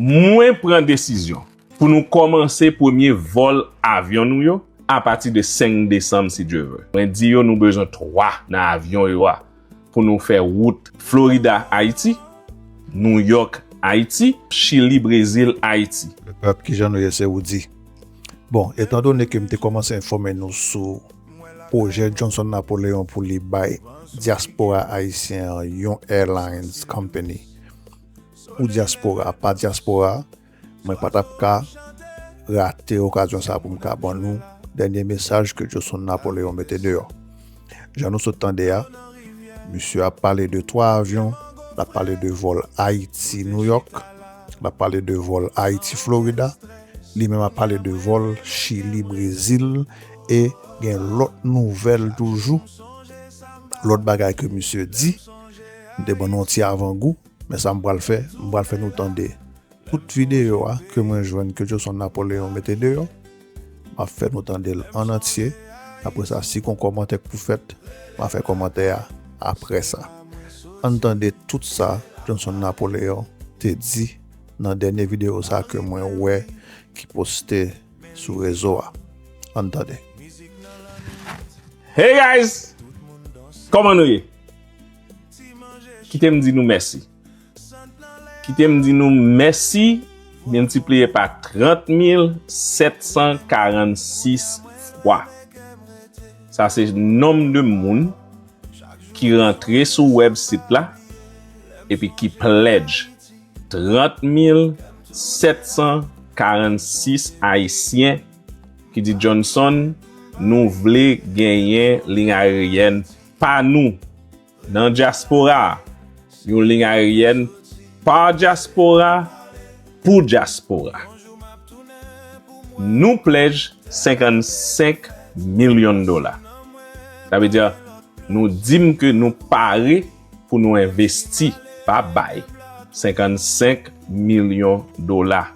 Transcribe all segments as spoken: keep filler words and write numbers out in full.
Mwen pran desizyon pou nou kòmanse premye vòl avyon nou yo apati de senk desanm, si Dye vle. Mwen di yo nou bezwen twa nan avyon yo a pou nou fè wout Florida, Ayiti, New York, Ayiti, Chili, Brezil, Ayiti. Lepèp, kijan nou ye, se Roody. Bon, etandone ke m te kòmanse enfòme nou sou pwojè Johnson Napoléon pou li bay dyaspora ayisyen an yon airlines company, pou dyaspora, pa dyaspora, mwen pa t ap ka rate okazyon sa pou m ka ban nou dènye mesaj ke Johnson Napoléon mete deyò. Jan nou sot tande a, misye ap pale de twa avyon, l ap pale de vòl Ayiti, New York, l ap pale de vòl Ayiti, Florida, li menm ap pale de vòl Chili, Brezil, e gen lòt nouvèl toujou, lòt bagay ke misye di, m te ban nou yon ti avangou, men sa m pral fè, m pral fè nou tande tout videyo a ke mwen jwenn ke Johnson Napoléon mete deyò. M ap fè nou tande l an antye. Apre sa, si gon kòmantè k pou fèt, m a fè kòmantè a apre sa. Ann tande tout sa Johnson Napoléon te di nan dènye videyo sa ke mwen wè ki poste sou rezo a. Ann tande. Hey guys! Kòman nou ye? Kite m di nou mèsi. Kite m di nou mèsi miltipliye pa trant mil sèt san karannsis fwa. Sa se nonb de moun ki rantre sou wèbsit la epi ki pledge. Trant mil sèt san karannsis Ayisyen ki di, Johnson, nou vle genyen liy ayeryèn pa nou nan dyaspora a, yon liy ayeryèn pa dyaspora, pou dyaspora. Nou pledge senkannsenk milyon dola. Sa vle di, nou di m ke nou pare pou nou envesti, pa bay, senkannsenk milyon dola.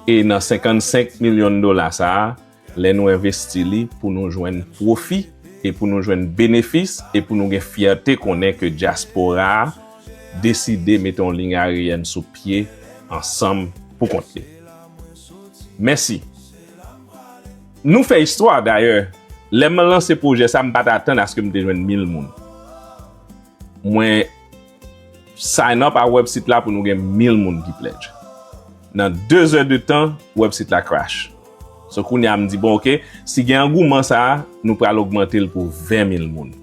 E nan senkannsenk milyon dola sa a, lè nou envesti li, pou nou jwenn pwofi e pou nou jwenn benefis e pou nou gen fyète konnen ke dyaspora a deside mete yon liy ayeryèn sou pye ansanm pou kont li. Mèsi. Nou fè istwa, dayè, lè m lanse pwojè sa, m pa t atann aske m te jwenn mil moun. Mwen sign up a wèbsit la pou nou gen mil moun ki pledge. Nan de zè de tan, wèbsit la crash. So kounye a m di, bon, oke, si gen angouman sa a, nou pral ogmante l pou ven mil moun.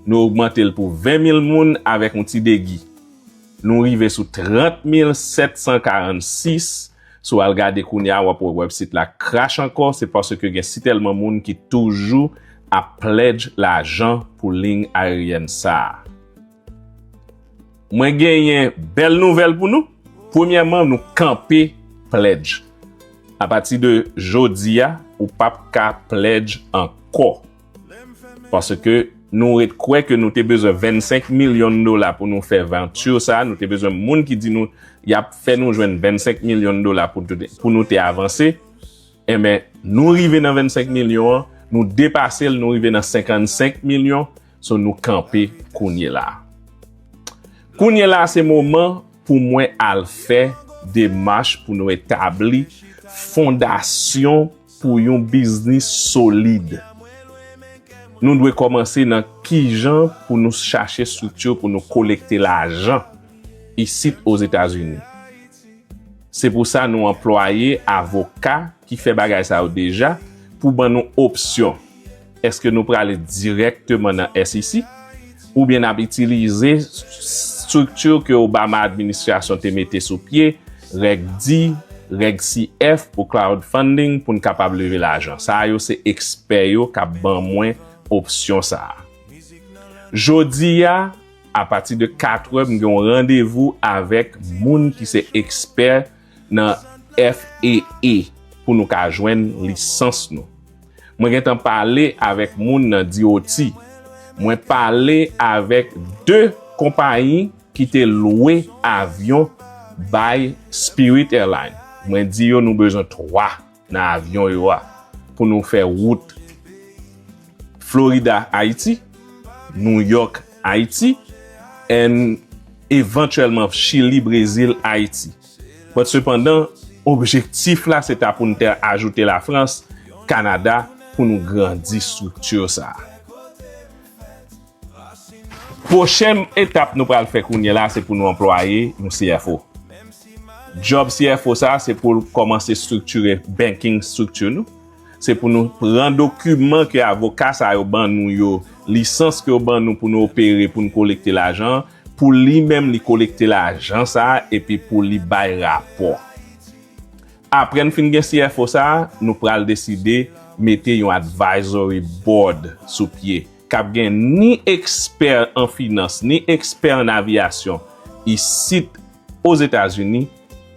Nou ogmante l pou ven mil moun avèk yon ti degi. Nou rive sou trant mil sèt san karannsis. Si w al gade kounye a, w ap wè wèbsit la crash ankò. Se paske gen sitèlman moun ki toujou ap pledge lajan pou liy ayeryèn sa a. Mwen genyen bèl nouvèl pou nou. Premyèman, nou kanpe pledge. Apati de jodi a, ou p ap ka pledge ankò. Paske nou ret kwè ke nou te bezwen vennsenk milyon dola pou nou fè venture sa, nou te bezwen moun ki di nou y ap fè nou jwenn vennsenk milyon dola pou, pou nou te avanse. Enben, nou rive nan vennsenk milyon an, nou depase l, nou rive nan senkannsenk milyon, so nou kanpe kounye la. Kounye la, se moman pou mwen al fè demach pou nou etabli fondasyon pou yon biznis solid. Nou dwe kòmanse nan kijan pou nou chache estrikti pou nou kolekte lajan isit Ozetazini. Se pou sa nou anplwaye avoka ki fè bagay sa yo deja pou ban nou opsyon. Èske nou prale dirèkteman nan S E C? Oubyen n ap itilize estrikti ke Obama administrasyon te mete sou pye, Règ D, Règ C F pou crowdfunding, pou n kapab leve lajan. Sa yo se ekspè yo k ap ban mwen opsyon sa a. Jodi a, apati de katrè, m gen yon randevou avèk moun ki se ekspè nan F A A pou nou ka jwenn lisans nou. Mwen gentan pale avèk moun nan D O T. Mwen pale avèk de konpayi ki te lwe avyon bay Spirit Airlines. Mwen di yo nou bezwen twa nan avyon yo a pou nou fè wout Florida, Ayiti, New York, Ayiti, and evantyèlman Chili, Brezil, Ayiti. But sepandan, objektif la se ta pou n te ajoute Lafrans, Kanada, pou nou grandi estrikti sa a. Pwochen etap nou pral fè kounye la, se pou nou anplwaye yon C F O. Djòb C F O sa, se pou l kòmanse estriktire banking structure nou. Se pou nou pran dokiman ke avoka sa yo ban nou yo, lisans ke yo ban nou pou nou opere, pou nou kolekte lajan, pou li menm li kolekte lajan sa, epi pou li bay rapò. Apre n fin gen C F O sa, nou pral deside mete yon advisory board sou pye k ap gen ni ekspè an finans, ni ekspè an aviyasyon isit Ozetazini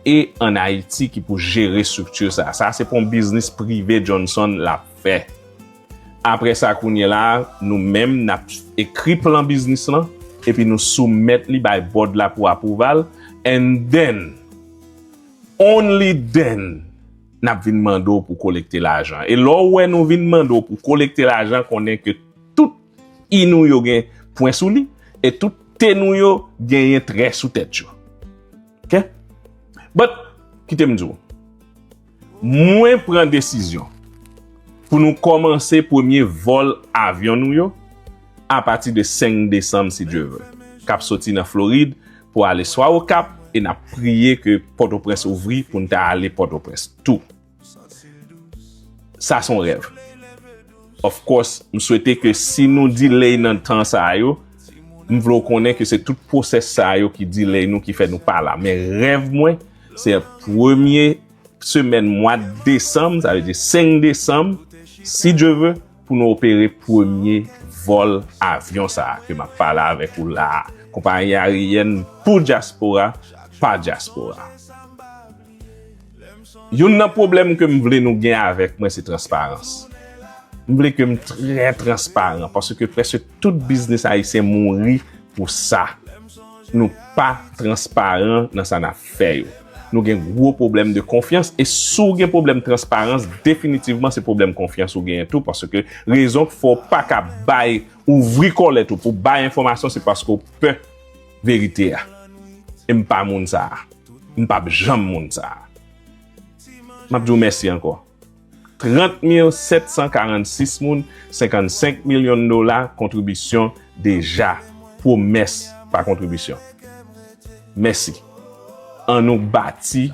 e an Ayiti ki pou jere estrikti sa. Sa se pou yon biznis prive Johnson l ap fè. Apre sa, kounye la, nou menm n ap ekri plan biznis lan, epi nou soumèt li bay board la pou apwouval, and then, only then, n ap vin mande w pou kolekte lajan. E lè w wè nou vin mande w pou kolekte lajan, konnen ke tout i nou yo gen pwen sou li, e tout te nou yo genyen trè sou tèt yo. Ok? But, kite m di w, mwen pran desizyon pou nou kòmanse premye vòl avyon nou yo apati de senk desanm, si Dye vle, k ap soti nan Florid pou ale swa Okap, e n ap priye ke Pòtoprens ouvri pou n ta ale Pòtoprens tou. Sa se yon rèv. Of course, m swete ke si nou delay nan tan sa yo, m vle w konnen ke se tout pwosès sa yo ki delay nou, ki fè nou pa la. Men rèv mwen, se premye semèn mwa desanm, sa vle di senk desanm, si Dye vle, pou nou opere premye vòl avyon sa a ke m ap pale avèk ou la a. Konpayi aryèn pou dyaspora, pa dyaspora. Youn nan pwoblèm ke m vle nou gen avèk mwen, se transparans. M vle ke m trè transparan, paske prèske tout biznis ayisyen mouri pou sa. Nou pa transparan nan sa n ap fè yo. Nou gen gwo pwoblèm de konfyans, e si w gen pwoblèm transparans, definitivman se pwoblèm konfyans ou genyen tou, paske rezon k fè w pa ka bay, ouvri kòlèt ou pou bay enfòmasyon, se paske w pè verite a. E m pa moun sa a. M p ap janm moun sa a. M ap di w mèsi ankò. Trant mil sèt san karannsis moun, senkannsenk milyon dola kontribisyon deja, pwomès pa kontribisyon. Mèsi. Ann nou bati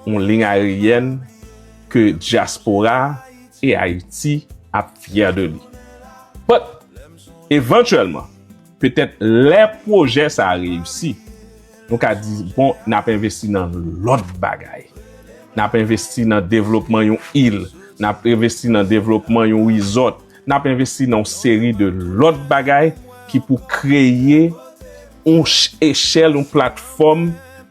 yon liy ayeryèn ke dyaspora e Ayiti ap fyè de li. But, evantyèlman, petèt lè pwojè sa a reyisi, nou ka di, bon, n ap envesti nan lòt bagay. N ap envesti nan devlopman yon il, n ap envesti nan devlopman yon resort, n ap envesti nan yon seri de lòt bagay ki pou kreye yon ch-, echèl, yon platfòm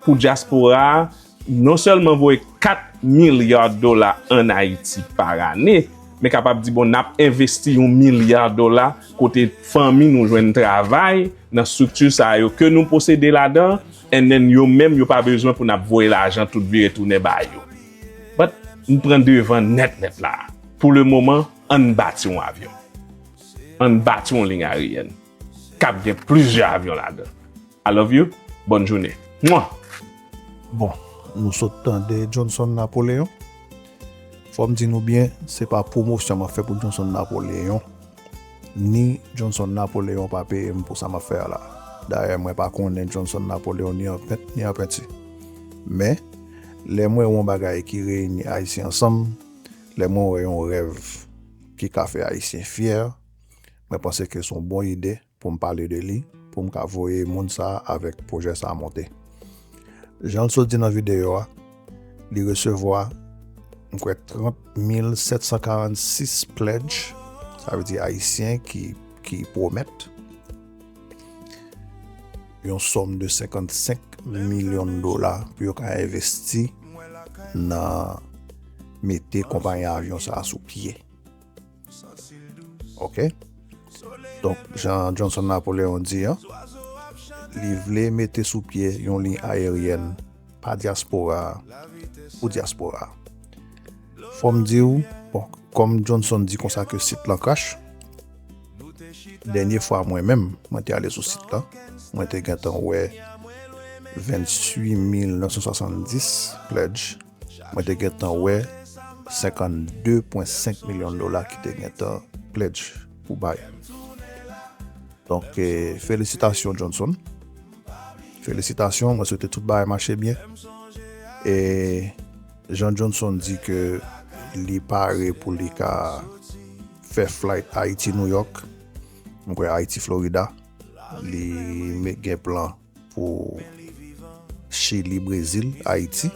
pou dyaspora a non sèlman voye kat milya dola ann Ayiti pa ane, men kapab di, bon, n ap envesti yon milya dola kote fanmi nou jwenn travay nan estrikti sa yo ke nou posede ladan, and then yo menm yo pa bezwen pou n ap voye lajan tout vire tounen ba yo. But, m pran devan nèt nèt la. Pou le moman, ann bati yon avyon. Ann bati yon liy ayeryèn k ap gen plizyè avyon ladan. I love you. Bòn jounen. Mwa! Bon, nou sot tande Johnson Napoléon. Fò m di nou byen, se pa pwomosyon m ap fè pou Johnson Napoléon, ni Johnson Napoléon pa peye m pou sa m ap fè a la. Dayè, mwen pa konnen Johnson Napoléon ni an pent, ni an penti. Men, lè m wè yon bagay ki reyini Ayisyen ansanm, lè mwen wè yon rèv ki ka fè Ayisyen fyè, mwen panse ke se yon bon ide pou m pale de li, pou m ka voye moun sa a avèk pwojè sa a monte. Jan l sot di nan videyo a, li resevwa, m kwè, trant mil sèt san karannsis pledge, sa vle di Ayisyen ki, ki pwomèt yon sòm de senkannsenk milyon dola pou yo ka envesti nan mete konpayi avyon sa a sou pye. Ok? Donk, jan Johnson Napoléon di an, li vle mete sou pye yon liy ayeryèn pa dyaspora a, pou dyaspora a. Fò m di w, bon, kòm Johnson di konsa ke sit lan krache, dènye fwa mwen menm, mwen te ale sou sit lan, mwen te gentan wè venntuit mil nèf san swasanndis pledge, mwen te gentan wè senkanndepwen senk milyon dola ki te gentan pledge pou bay. Donk, eh, felisitasyon, Johnson. Felisitasyon, mwen swete tout bagay mache byen. E jan Johnson di ke li pare pou li ka fè flight Ayiti, New York, mwen kwè Ayiti, Florida, li me-, gen plan pou Chili, Brezil, Ayiti.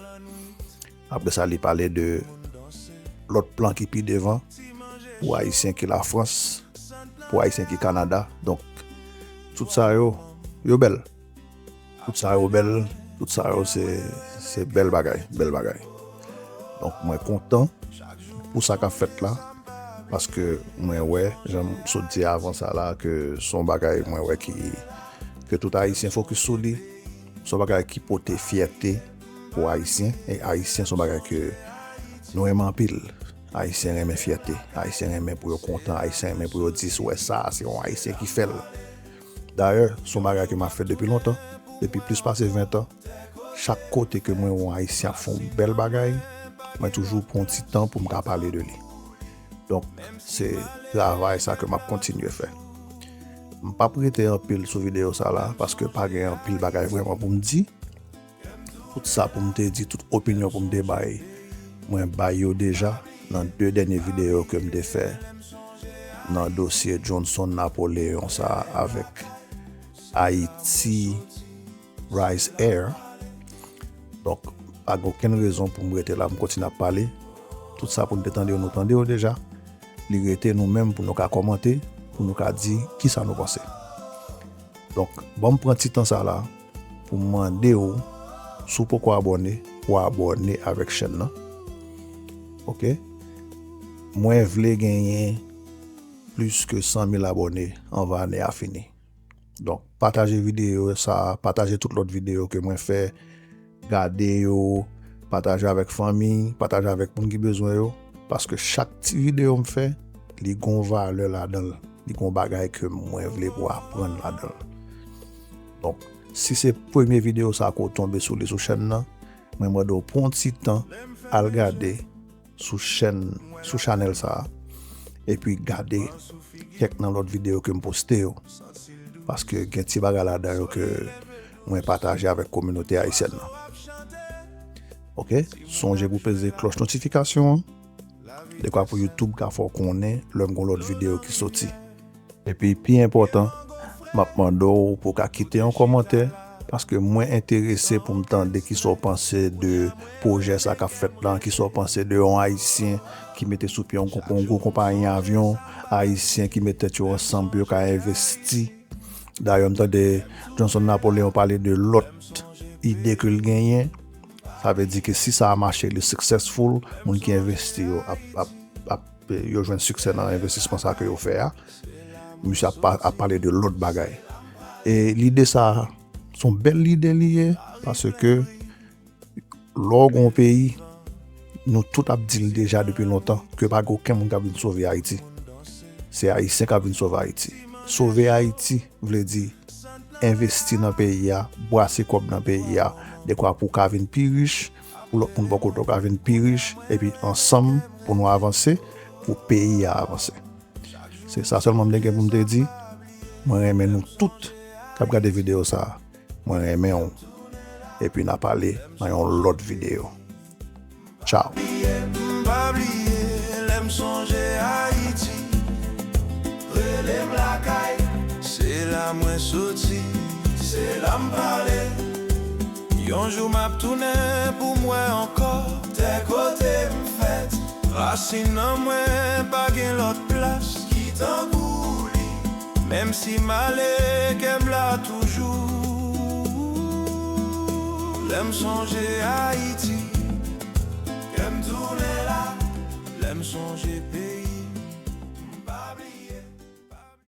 Apre sa, li pale de lòt plan ki pi devan pou Ayisyen ki Lafrans, pou Ayisyen ki Kanada. Donk, tout sa yo, yo bèl. Tout sa yo bèl, tout sa yo se, se bèl bagay, bèl bagay. Donk, mwen kontan pou sa k ap fèt la, paske mwen wè, jan m sot di avan sa la, ke se yon bagay mwen wè ki, ke tout Ayisyen fokis sou li. Se yon bagay ki pote fyète pou Ayisyen, e Ayisyen se yon bagay ke nou renmen anpil. Ayisyen renmen fyète, Ayisyen renmen pou yo kontan, Ayisyen renmen pou yo di, "Si w wè sa, se yon Ayisyen ki fè l." Dayè, se yon bagay ke m ap fè depi lontan, depi plis pase ven tan. Chak kote ke mwen wè yon Ayisyen ap fè yon bèl bagay, mwen toujou pran yon ti tan pou m ka pale de li. Donk, se travay sa ke m ap kontinye fè. M p ap rete anpil sou videyo sa la, paske pa gen anpil bagay vrèman pou m di. Tout sa pou m te di, tout opinyon pou m te bay, mwen bay yo deja nan de dènye videyo ke m te fè nan dosye Johnson Napoléon sa avèk Haiti Rise Air. Donk, pa gen okenn rezon pou m rete la, m kontinye ap pale. Tout sa pou n te tande yo, nou tande yo deja. Li rete nou menm pou nou ka kòmante, pou nou ka di kisa nou panse. Donk, ban m pran ti tan sa la pou m mande w, si w poko abòne, pou w abòne avèk chèn nan. Oke? Mwen vle genyen plis ke san mil abòne anvan ane a fini. Donk, pataje videyo sa, pataje tout lòt videyo ke mwen fè, gade yo, pataje avèk fanmi, pataje avèk moun ki bezwen yo, paske chak ti videyo m fè, li gon valè ladan l, li gon bagay ke mwen vle pou w aprann ladan l. Donk, si se premye videyo sa ke w tonbe sou li sou chèn nan, mwen mande w pran yon ti tan, al gade sou chèn, sou chanèl sa a, epi gade kèk nan lòt videyo ke m poste yo, paske gen ti bagay ladan yo ke mwen pataje avèk kominote ayisyèn nan. Oke? Sonje pou peze klòch notifikasyon an, dekwa pou YouTube ka fè w konnen lè m gon lòt videyo ki soti. Epi, pi enpòtan, m ap mande w pou w ka kite yon kòmantè, paske mwen enterese pou m tande kisa w panse de pwojè sa k ap fèt la, kisa w panse de yon Ayisyen ki mete sou pye yon, yon gwo konpayi avyon, Ayisyen ki met tèt yo ansanm pou yo ka envesti. Dayè, m tande Johnson Napoléon pale de lòt ide ke l genyen. Sa vle di ke si sa a mache, li successful, moun ki envesti yo ap, ap, ap, yo jwenn siksè nan envestisman sa ke yo fè a. Misye ap, pa- ap pale de lòt bagay. E lide sa a, se yon bèl lide li ye, paske lè w gen yon peyi, nou tout ap di l deja depi lontan, ke pa gen okenn moun k ap vin sove Ayiti. Se Ayisyen k ap vin sove Ayiti. Sove Ayiti vle di envesti nan peyi a, bwase kòb nan peyi a, dekwa pou w ka vin pi rich, pou lòt moun bò kote w ka vin pi rich, epi ansanm pou nou avanse, pou peyi a avanse. Se sa sèlman m te gen pou m te di. Mwen renmen nou tout k ap gade videyo sa a. Mwen renmen w. Epi n a pale nan yon lòt videyo. Tchao. M pa bliye lè m sonje Ayiti. Rele m lakay, se la mwen soti, se la m pale. Yon jou m ap tounen pou m wè ankò tè kote m fèt. Rasin an mwen pa gen lòt plas ki tankou li. Menm si m ale, kè m la toujou. Lè m sonje Ayiti, kè m tounen la. Lè m sonje peyi